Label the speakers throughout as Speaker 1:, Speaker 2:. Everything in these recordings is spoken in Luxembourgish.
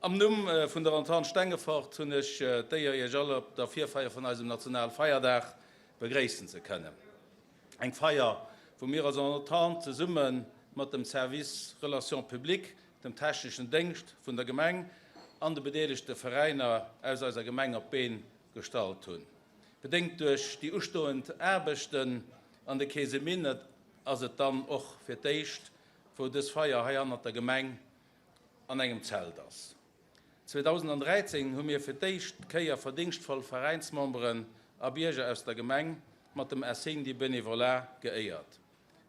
Speaker 1: Am Numm vun der Entente Stengefort hunn ech d'Éier, Iech all op der Virfeier vun eisem Nationalfeierdag begréissen ze kënnen. Eng Feier, wou mir als Entente zesumme mat dem Service Relations publiques, dem techneschen Déngscht vun der Gemeng an de bedeelegte Veräiner aus eiser Gemeng op d'Been gestallt hunn. Bedéngt duerch déi ustoend Aarbechten an de Keeseminne ass et dann och fir d'éischt, wou dës Feier hei hannert der Gemeng an engem Zelt ass. 2013 hu mir fir d'éischt Kéier verdéngschtvoll Veräinsmemberen a Bierger aus der Gemeng mat dem Insigne du Bénévolat geéiert.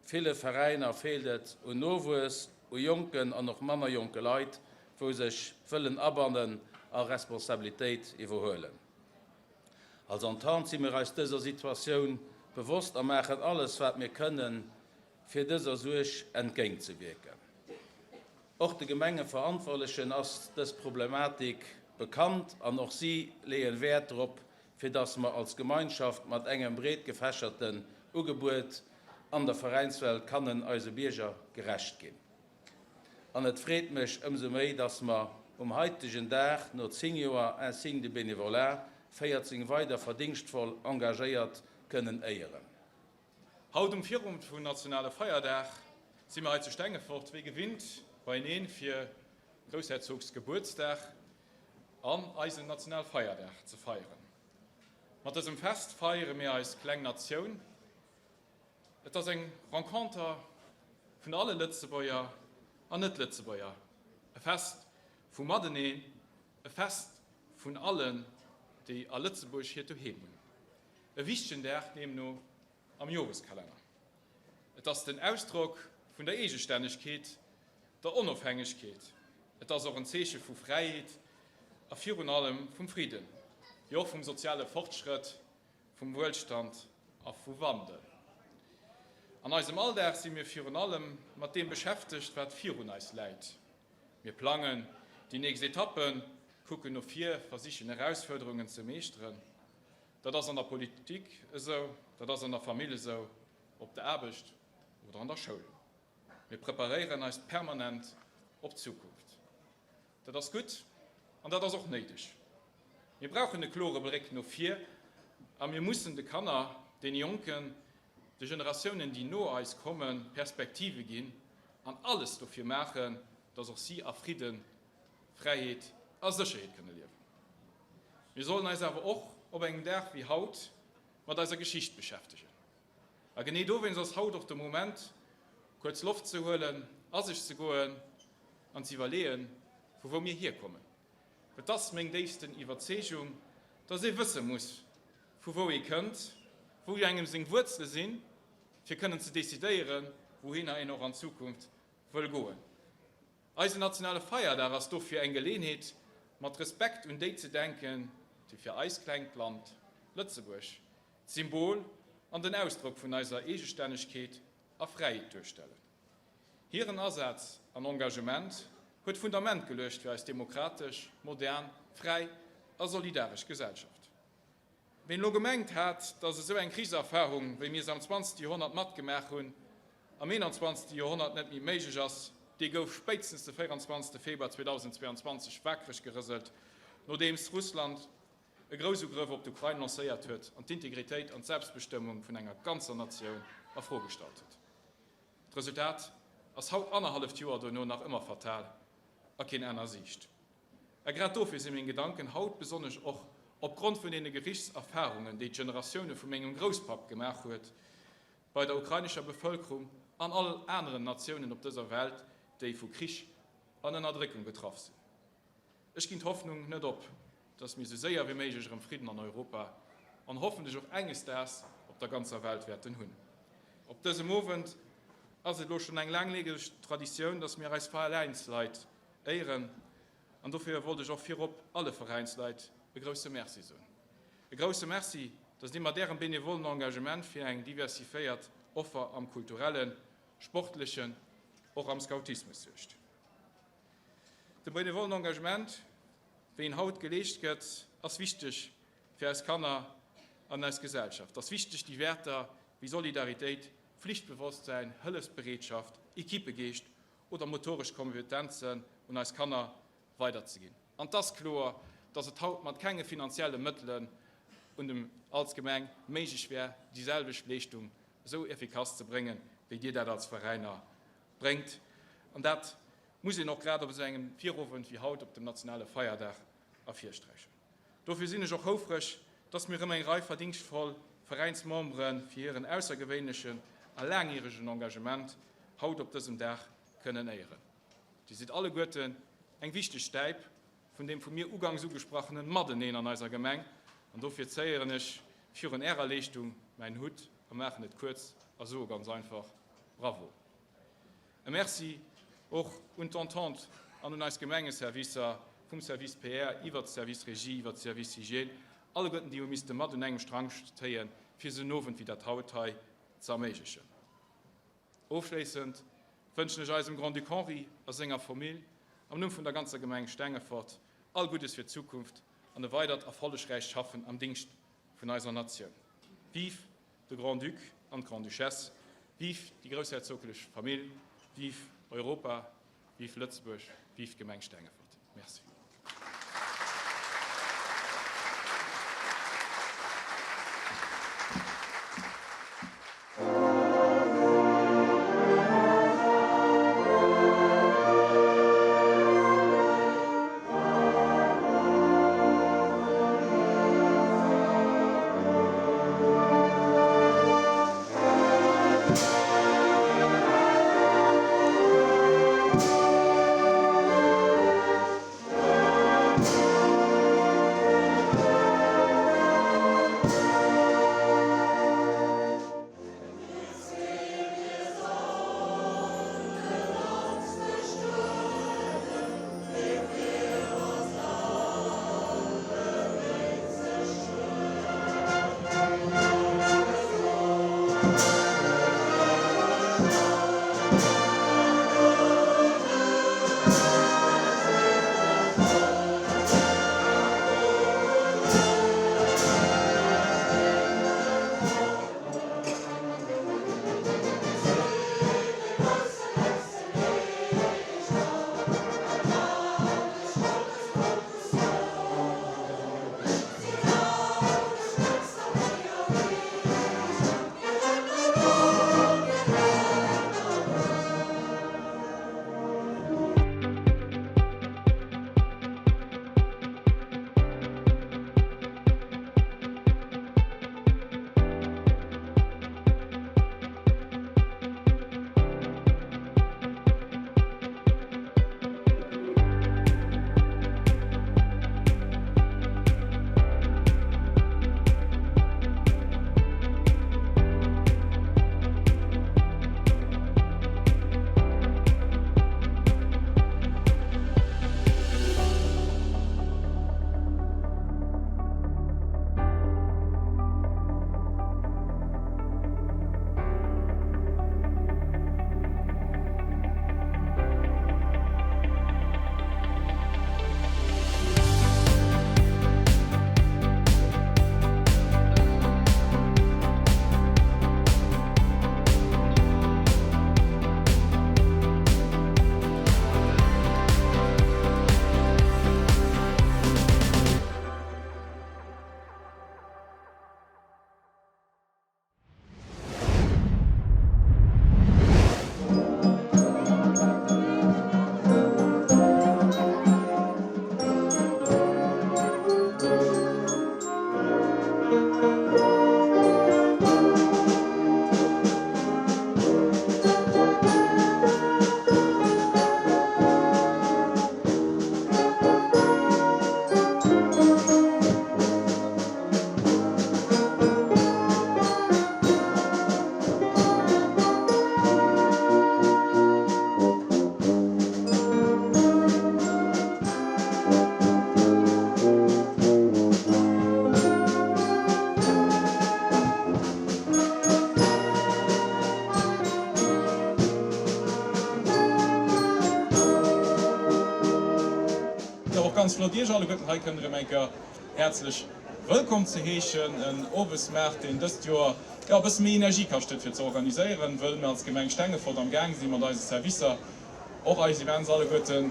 Speaker 1: Ville Veräiner feelt et un Nowuess, u jonken an och manner jonke Leit, wou sech wëllen abannen a Responsabilitéit iwwerhuelen. Als Entente si mir eis dëser Situatioun bewosst a maachen alles wat mir kënnen, fir dëser Suerg entgéintzewierken. Och de Gemengeverantwortlechen ass dës Problematik bekannt an och si leeën Wäert drop, fir dass mer als Gemeinschaft mat engem breet gefächerten Ugebuet an der Veräinswelt kannen eise Bierger gerecht ginn. An et freet mech ëmsou méi, dass mer um haitegen Dag, no 10 Joer Insigne du Bénévolat, 14 weider verdingschtvoll Engagéiert kënnen éieren.
Speaker 2: Haut um Virowend vum nationale Feierdag si mir hei zu Stengefort wéi gewinnt beieneen fir Groussherzogs Gebuertsdag an eisen Nationalfeierdag ze feieren. Mat dësem Fest feiere mir eis kleng Natioun. Et ass eng Renconter vun alle Lëtzebuerger an Net-Lëtzebuerger, e Fest vum Mateneen, e Fest vun allen, déi a Lëtzebuerg hiert Doheem hunn. E wichtegen Dag deemno am Joreskalenner. Et ass den Ausdrock vun der Eegestännegkeet, der Onofhängegkeet. Et ass och en Zeeche vu Fräiheet a virun allem vum Fridden, jo och vum soziale Fortschrëtt, vum Wuelstand a vu Wandel. An eisem Alldag si mir virun allem mat deem beschäftegt, wat virun eis läit. Mir plangen. déi nächst Etappen, kucken no vir, versichen Erausfuerderungen ze meeschteren. Dat ass an der Politik esou, dat ass an der Famill esou, op der Aarbecht oder an der Schoul. Mir preparéieren eis permanent op d'Zukunft. Dat ass gutt an dat ass och néideg. Mir brauchen e klore Bléck no vir a mir mussen de Kanner, deene Jonken, de Generatiounen, déi no eis kommen, Perspektive ginn an alles dofir maachen, dass och si a Fridden, Fräiheet a Sécherheet kënne liewen. Mir sollen eis awer och op engem Dag wéi haut mat eiser Geschicht beschäftegen. A genee dowéinst ass haut och de Moment, kuerz Loft ze huelen, a sech ze goen an ze iwwerleeën, vu wou mir hierkommen. Et ass meng déifsten Iwwerzeegung, dass ee wësse muss, vu wou ee kënnt, wou engem seng Wuerzele sinn, fir kënnen ze decidéieren, wouhinner een och an Zukunft wëll goen. Eisen nationale Feierdag ass dofir eng Geleenheet, mat Respekt un déi ze denken, déi fir eist klengt Land Lëtzebuerg d'Symbol an den Ausdrock vun eiser Eegestännegkeet a Fräiheet duerstellen. Hiren Asaz an Engagement huet d'Fundament geluecht fir eis demokratesch, modern, fräi a solidaresch Gesellschaft. Ween elo gemengt hat, dass esou eng Krichserfahrung, wéi mir se am zwanzegste Joerhonnert matgemaach hunn, am eenanzwanzegste Joerhonnert net méi méiglech ass, dee gouf spéitstens de 24. Februar 2022 wakereg gerëselt, nodeems Russland e Groussugrëff op d'Ukrain lancéiert huet an d'Integritéit an d'Selbstbestëmmung vun enger ganzer Natioun a Fro gestallt huet. D'Resultat ass haut annerhalleft Joer dono nach ëmmer fatal a keen Enn a Siicht. A grad dofir si meng Gedanken haut besonnesch och opgrond vun deene Gerichtserfarungen, déi d'Generatioune vu mengem Grousspapp gemaach huet, bei der ukrainescher Bevëlkerung an all aneren Natiounen op dëser Welt, déi vu Krich an Ënnerdréckung betraff sinn. Ech ginn d'Hoffnung net op, dass mir sou séier wéi méiglech erëm Fridden an Europa an hoffentlech och enges Daags op der ganzer Welt wäerten hunn. Op dësem Owend ass et elo schonn eng laangleegeg Traditioun, dass mir eis Veräinsleit éieren an dofir wollt ech och virop alle Veräinsleit e grousse Merci soen. E grousse Merci, dass dir mat ärem benevollen Engagement fir eng diversifiéiert Offer am kulturellen, sportlechen, och am Scoutismus suergt. De benevollen Engagement, wéi en haut geleescht gëtt, ass wichteg fir eis Kanner an eis Gesellschaft. Et ass wichteg, déi Wäerter wéi Solidaritéit, Flichtbewosstsäin, Hëllefsbereetschaft, Equipegeescht oder motoresch Kompetenzen un eis Kanner weiderzeginn. An et ass kloer, dass et haut mat kenge finanzielle Mëttelen un dem als Gemeng méiglech wär, déi selwecht Leeschtung esou effikass ze bréngen, wéi Dir dat als Veräiner bréngt. An dat muss een och grad op esou engem Virowend wéi haut op dem nationale Feierdag ervirsträichen. Dofir sinn ech och houfreg, dass mir erëm eng Rei verdingschtvoll Veräinsmembere fir hiren aussergewéinlechen a laangjäregen Engagement haut op dësem Dag kënnen éieren. Dir sidd alleguerten eng wichteg Stäip vun deem vu mir ugangs ugesprachene Mateneen an eiser Gemeng an dofir zéieren ech virun Ärer Leeschtung mäin Hutt a maachen et kuerz a soe ganz einfach, Bravo! E Merci och un d'Entente an un eis Gemengeservicer, vum Service PR iwwert de Service Régie, iwwert de Service Hygiène, alleguerten déi hu misste mat un engem Strang zéien, fir esou en Owend wéi dat haut hei ze erméiglechen. Ofschléissend wënschen ech eisem Grand-Duc Henri a senger Famill am Numm vun der ganzer Gemeng Stengefort all Guddes fir d'Zukunft an e weidert erfollegräicht Schaffen am Dingscht vun eiser Natioun. Vive de Grand-Duc an d'Grande-Duchesse, vive déi groussherzoglech Famill, vive Europa, vive Lëtzebuerg, vive d'Gemeng Stengefort. Merci. ganz flott Iech alleguerten hei kënnen erëm eng Kéier häerzlech wëllkomm ze heeschen. En Owesmaart, deen dëst Joer jo e bësse méi Energie kascht huet fir ze organiséieren, wëll mir als Gemeng Stengefort am Gaang si mat eise Servicer och eis Events alleguerte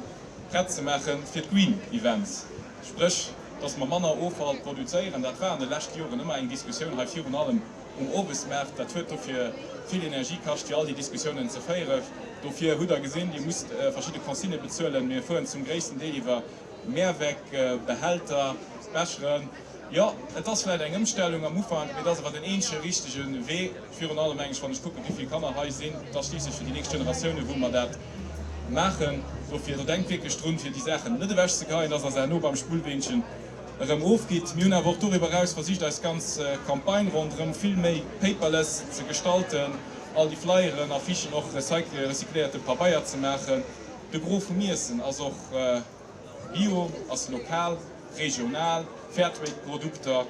Speaker 2: prett ze maache fir d'Green Events, spréch dass mer manner Offall produzéieren. Dat war an de leschte Joren ëmmer eng Diskussioun hei, virun allem um Owesmaart. Dat huet dofir vill Energie kascht, fir all déi Diskussiounen ze féieren. Dofir hutt Der gesinn, Dir musst verschidde Consignë bezuelen. Mir fueren zum gréissten Deel iwwer Mehrwegbehälter, Becheren. Jo, et ass vläicht eng Ëmstellung am Ufank, mee et ass awer den eenzege richtege Wee, virun allem, meng ech, wann ech kucken, wéi vill Kanner hei sinn. Et ass schliisslech fir déi nächst Generatiounen, wou mer dat maachen. Dofir, do denkt wierklech drun, fir déi Saachen net ewechzegeheien, dass Der se herno beim Spullweenchen erëm ofgitt. Mir hunn awer och doriwwer eraus versicht, eis ganz Campagne ronderëm vill méi paperless ze gestalten, all déi Flyeren, Affichen och recycléierte Pabeier ze maachen. De Gros vum Iessen ass och bio, ass lokal, regional, Fairtrade-Produkter.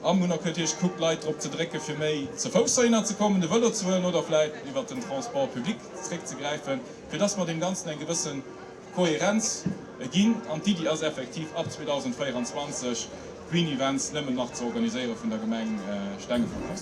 Speaker 2: A mir hunn och natierlech gekuckt, d'Leit drop ze drécke fir méi ze Fouss heihinner ze kommen, de Vëlo ze huelen oder vläicht iwwert den Transport public zeréckzegräifen, fir dass mer deem Ganzen eng gewëssen Kohärenz ginn an d'Iddi ass effektiv ab 2024 Green Events nëmmen nach ze organiséiere vun der Gemeng Stengefort aus.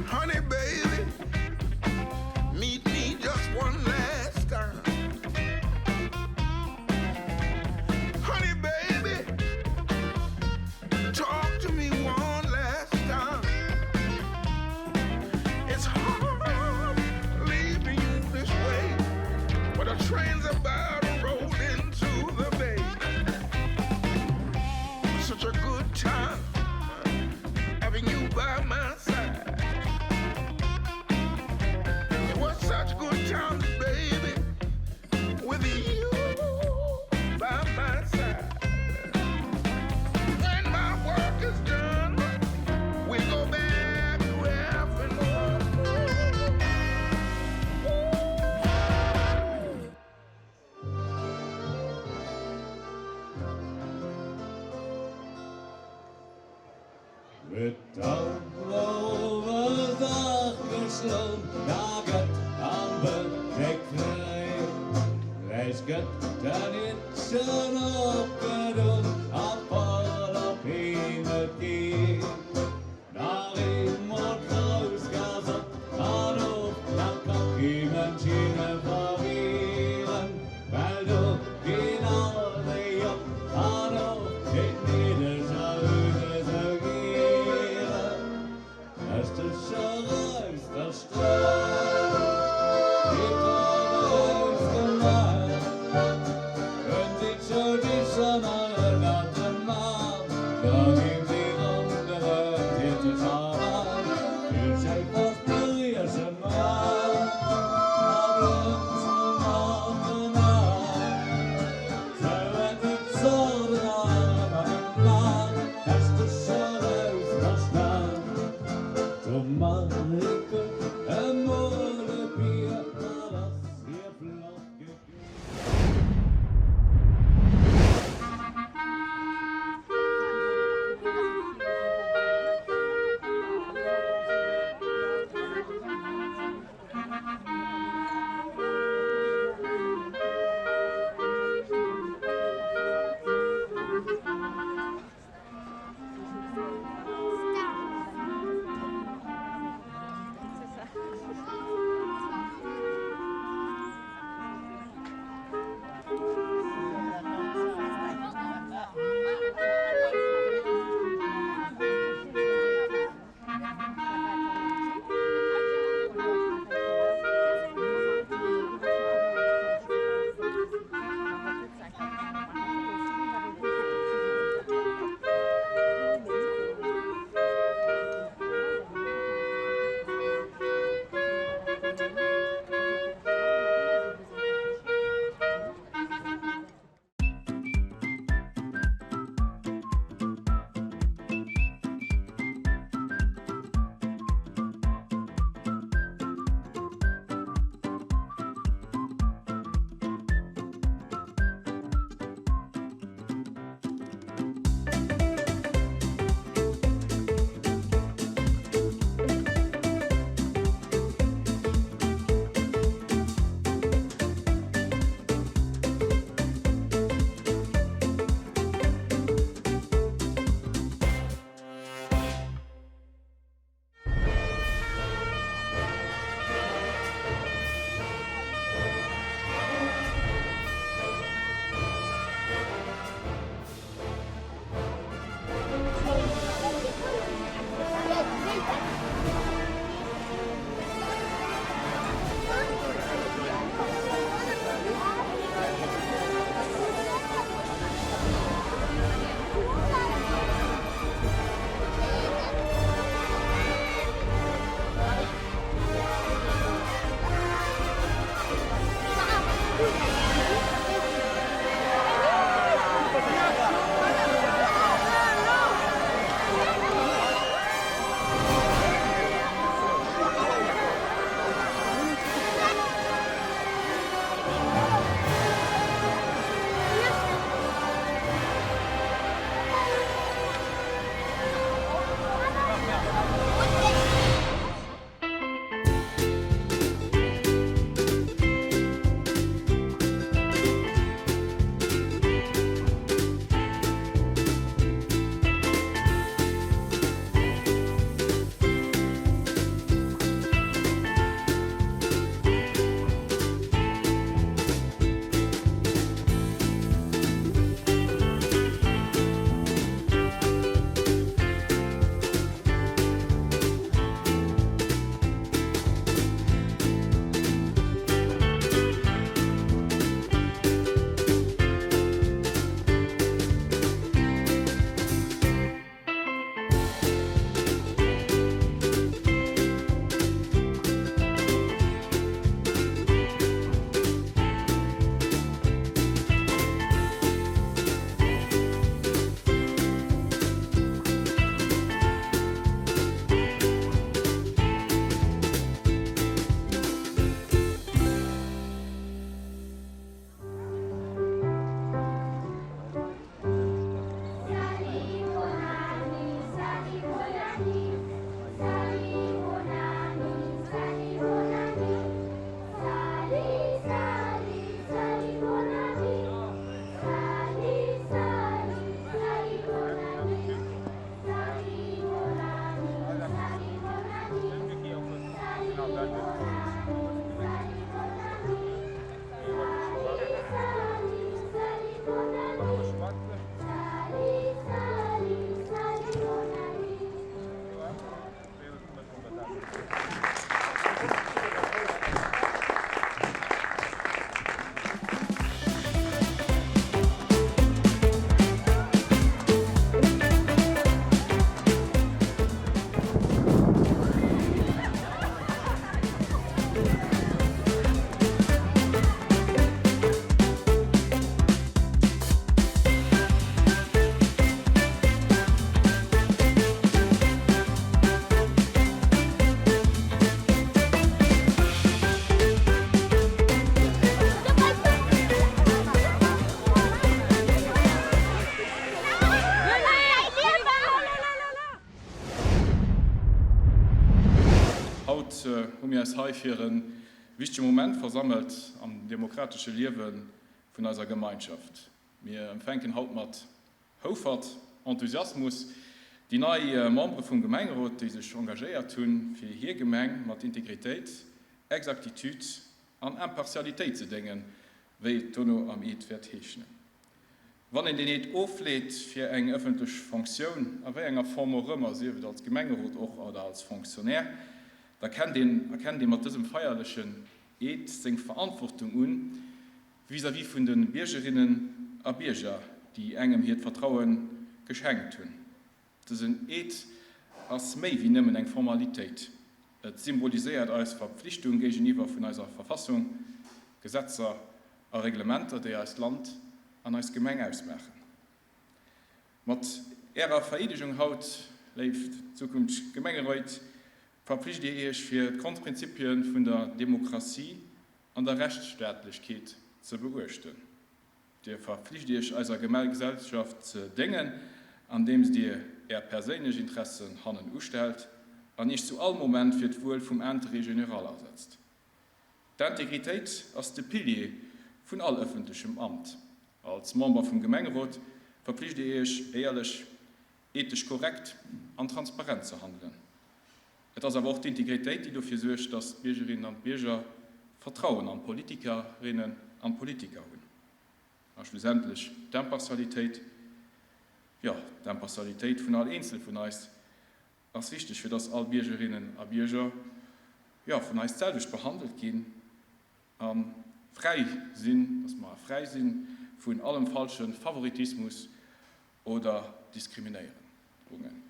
Speaker 3: Honey baby, meet me just one last time. Honey baby, talk to me one last time. It's hard leaving you this way, but the train's about to roll into the bay. Such a good time having you by my side. It was such good times, baby, with you by my side. When my work is done, we go back to having more.
Speaker 4: Huet d'Auer op 8 geschloen, da gëtt am Buttek fräi. Gläich gëtt den Hittchen opgedon a fort op heem et geet. Nach eemol d'Groussgaass op an of, dat ka kee Mënsch hinne verwieren, well do ginn all déi op an of, déi d'Meedecher hunn esou gieren. D'Meschtecher aus der Stad, déi d'Tromm erausgemaach, hunn si d'Schoulbicher nach ënnert dem Aarm, da ginn si ronderëm d'Hiertecher an vill schéi versprieche mer a blënzen mat den Aen. Sou huet et d'Zort en ëmmer gemaach, d'Meschtecher aus der Stad. Do Marike emol e Bier, dat ass hir flott gewiescht.
Speaker 2: hu mir eis hei fir e wichtege Moment versammelt am demokratesche Liewe vun eiser Gemeinschaft. Mir empfänken haut mat Houfert, Enthusiasmus déi nei Membere vum Gemengerot, déi sech engagéiert hunn, fir hir Gemeng mat Integritéit, Exaktitude an Impartialitéit ze déngen, wéi et dono am Eed wäert heeschen. Wann een deen Eed ofleet fir eng ëffentlech Fonctioun, a wéi enger Form och ëmmer, sief et als Gemengerot och oder als Fonctionnaire, da kennt een, erkennt ee mat dësem feierlechen Eed seng Verantwortung un vis-à-vis vun de Biergerinnen a Bierger, déi engem hiert Vertraue geschenkt hunn. Dësen Eed ass méi wéi nëmmen eng Formalitéit. Et symboliséiert eis Verpflichtung géigeniwwer vun eiser Verfassung, Gesetzer a Reglementer, déi eist Land an eis Gemeng ausmaachen. Mat Ärer Vereedegung haut, léif zukünfteg Gemengeréit, verpflicht Dir Iech, fir d'Grondprinzipie vun der Demokratie an der Rechtsstaatlechkeet ze beuechten. Dir verpflicht Iech, eiser Gesellschaft ze déngen, andeems Dir Är perséinlech Interessen hannen ustellt an Iech zu all Moment fir d'Wuel vum Intérêt général asetzt. D'Integritéit ass de Pilier vun all ëffentlechem Amt. Als Member vum Gemengerot verpflicht Dir Iech, éierlech, ethesch korrekt an transparent ze handelen. Et ass awer och d'Integritéit, déi dofir suergt, dass d'Biergerinnen an d'Bierger Vertrauen an d'Politikerinnen an d'Politiker hunn. A schlussendlech d'Impartialitéit, jo, d'Impartialitéit vun all Eenzel vun eis ass wichteg, fir dass all Biergerinnen a Bierger, jo, vun eis d'selwecht behandelt ginn a fräi sinn, dass mer fräi si vun allem falsche Favoritismus oder Diskriminéierungen.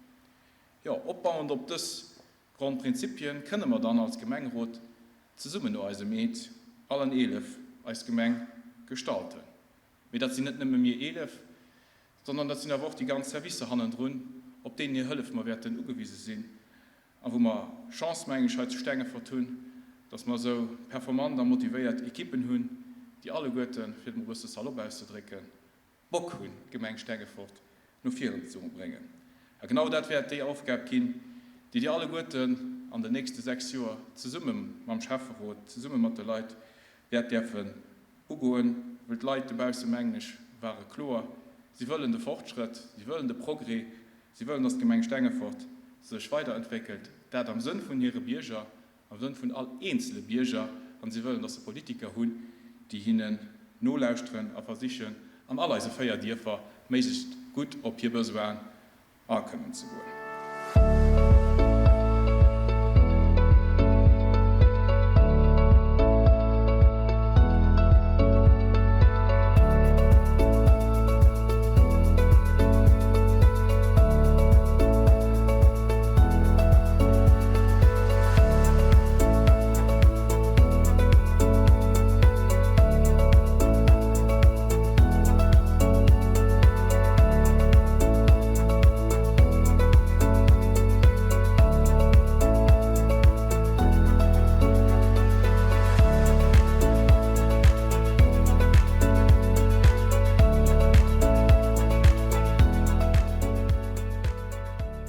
Speaker 2: Jo, opbauend op dës Grondprinzipien kënne mer dann als Gemengerot zesummen no eisem Eed allen 11 eis Gemeng gestalten. Mee dat sinn net nëmme mir 11, sondern dat sinn awer och déi ganz Servicer hannendrun, op deenen hir Hëllef mer wäerten ugewise sinn a wou mer Chance, mengen ech, hei zu Stengefort hunn, dass mer esou performant a motivéiert Ekippen hunn, déi alleguerten, fir et mol e bësse salopp auszedrécken, Bock hunn, d'Gemeng Stengefort no viren ze bréngen. A genau dat wäert déi Aufgab ginn, déi Dir alleguerten an den nächste 6 Joer zesumme mam Schäfferot, zesumme mat de Leit wäert däerfen ugoen. Well d'Leit dobausse, mengen ech, ware kloer, Si wëllen de Fortschrëtt, si wëllen de Progrès, si wëllen, dass d'Gemeng Stengefort sech weiderentwéckelt, dat am Sënn vun hire Bierger, am Sënn vun all eenzele Bierger, an si wëllen, dass se Politiker hunn, déi hinnen nolauschteren a versichen, an all eise 4 Dierfer méiglechst gutt op hir Besoinen akënnen ze goen.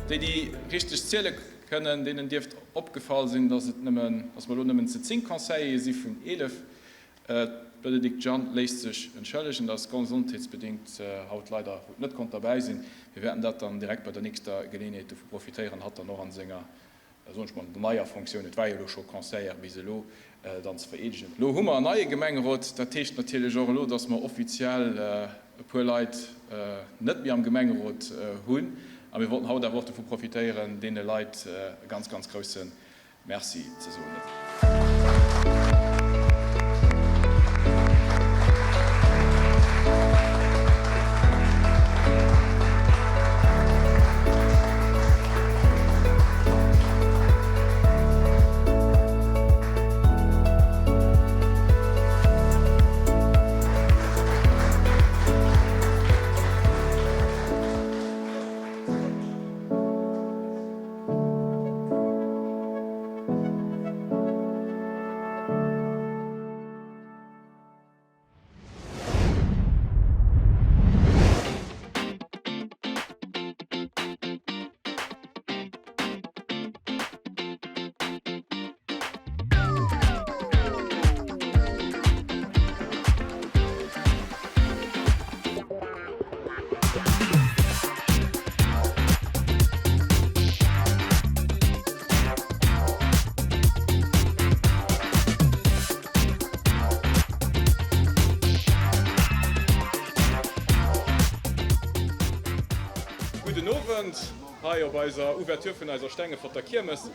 Speaker 2: Déi, déi richteg ziele kënnen, deenen dierft opgefall sinn, dass et nëmmen, dass mer elo nëmmen zu 10 Conseillere si vun 11. D'Bénédicte Jahn léisst sech entschëllegen, dass gesondheetsbedéngt haut leider net konnt derbäi sinn. Mir wäerten dat dann direkt bei der nächster Geleeënheet dovu profitéieren, hatt dann och an senger soen ech mol, neier Fonctioun, et war jo elo scho Conseillère bis elo, dann ze vereedegen. Elo hu mer en neie Gemengerot. Dat heescht natierlech och elo, dass mer offiziell e puer Leit net méi am Gemengerot hunn. A mir wollten haut awer och dovu profitéieren, deene Leit e ganz, ganz grousse Merci ze soen. Owend hei op eiser Ouverture vun eiser Stengeforter Kiermes.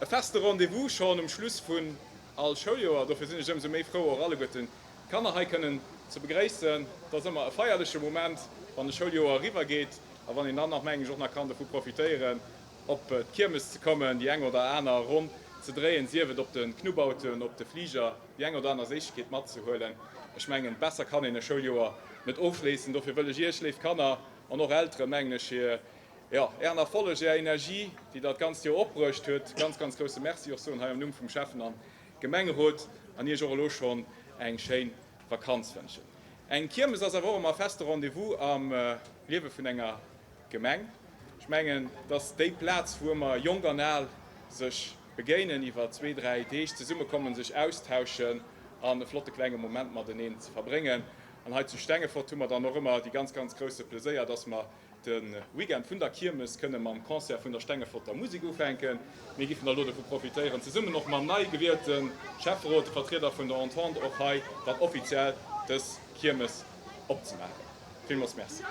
Speaker 2: E feste Rendez-vous schonn um Schluss vun all Schouljoer. Dofir sinn ech ëmsou méi frou och alleguerten d'Kanner hei kënnen ze begréissen. Et ass ëmmer e feierleche Moment wann e Schouljoer eriwwer geet a wann een dann nach, mengen ech, och nach kann dovu profitéieren op d'Kiermes ze kommen, déi eng oder aner Ronn ze dréien, sief et op de Knubbauten, op de Fliger, déi eng oder aner Séissegkeet matzehuelen. Ech mengen, besser kann een e Schouljoer net ofschléissen. Dofir wëll ech Iech, léif Kanner an och Elteren, mengen ech, fir, jo, Ären Erfolleg, Är Energie, déi Der d'ganzt Joer opbruecht hutt, ganz, ganz grousse Merci och soen hei am Numm vum Schäffen an Gemengerot an Iech och elo schonn eng schéin Vakanz wënschen. Eng Kiermes ass awer och ëmmer e feste Rendez-vous am Liewe vun enger Gemeng. Ech mengen, et ass déi Plaz, wou ëmmer Jonk an Al sech begéinen, iwwer zwee, dräi Deeg zesummekommen, sech austauschen an e flotte klenge Moment mateneen ze verbréngen. An hei zu Stengefort hu mer dann och ëmmer dee ganz, ganz grousse Pleséier, dass mer de Weekend vun der Kiermes kënne mam Concert vun der Stengeforter Musek ufänken. Mir giffen da lo dovu profitéieren, zesummen och mam nei gewielte Schäfferot, de Vertrieder vun der Entente, och hei dann offiziell dës Kiermes opzemaachen. Villmools Merci.